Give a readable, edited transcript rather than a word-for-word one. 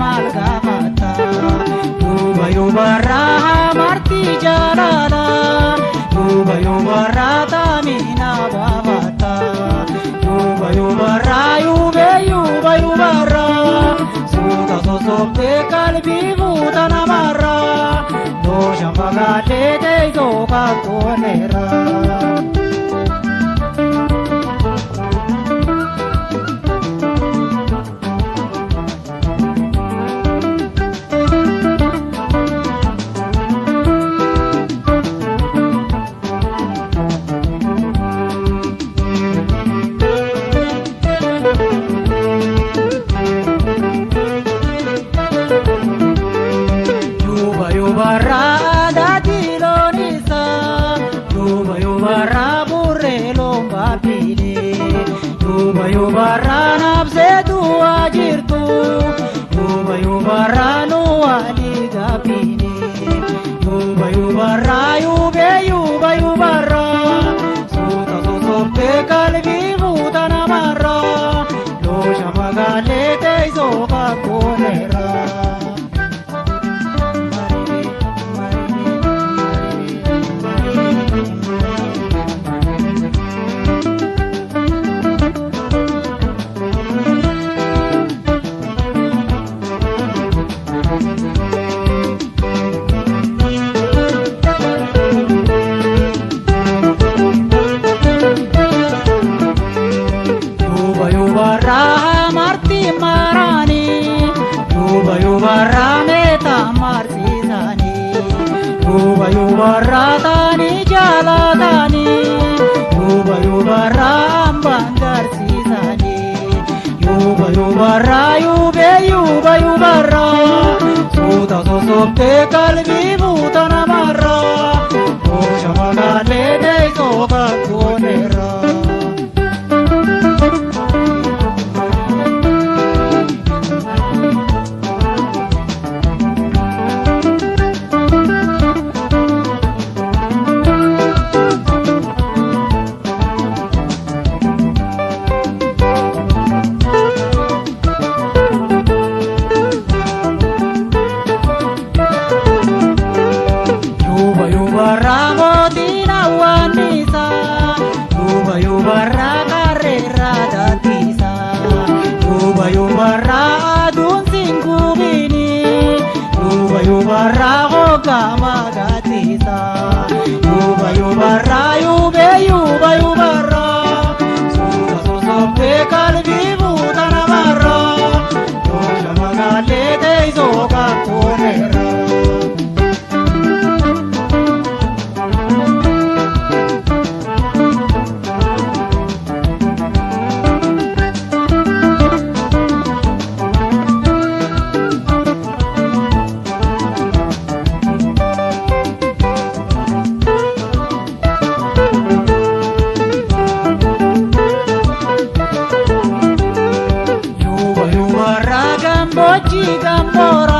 maal gaafata Yuuba yuubarraa marti jaalala Yuuba yuubarraa taamina baafata Yuuba yuubarraa yuubee yuuba yuubarraa Suuta sosoftee qalbii fuuta namarraa Doosha fagaatee teessoo kaakkoneerraa. Yuubarraa daadhii loon isaa yuuba yuubarraa burree loon baabbilee yuuba yuubarraa nabsee du'aa jirtu yuuba yuubarraa nu walii gaabbilee yuuba yuubarraa yuubee yuuba yuubarraa suuta sosoftee qalbii fuuta namarraa loosha magaalee teessoo kaakkoneerraa. Yuuba yuubarraa marti maraanii yuuba yuubarraa meetaa marsiisanii yuuba yuubarraa taanii jaalataanii yuuba yuubarraa hambaan garsiisanii yuuba yuubarraa yuubee yuuba yuubarraa suuta sosoftee qalbii fuuta namarraa goosha magaalee teessoo kaakkoneerraa. Yuuba yuubarraa mootiin hawwaannisaa Yuuba yuubarraa qarreerraa daandisaa Yuuba yuubarraa aduun singuubini Yuuba yuubarraa hoggamaa gaaddisaa Yuuba yuubarraa yuubee yuuba yuubarraa Suuta sosoftee qalbii fuuta namarraa Doosha magaalee teessoo kaakkoneerraa. Yuuba yuubarraa gammoojjii gammoora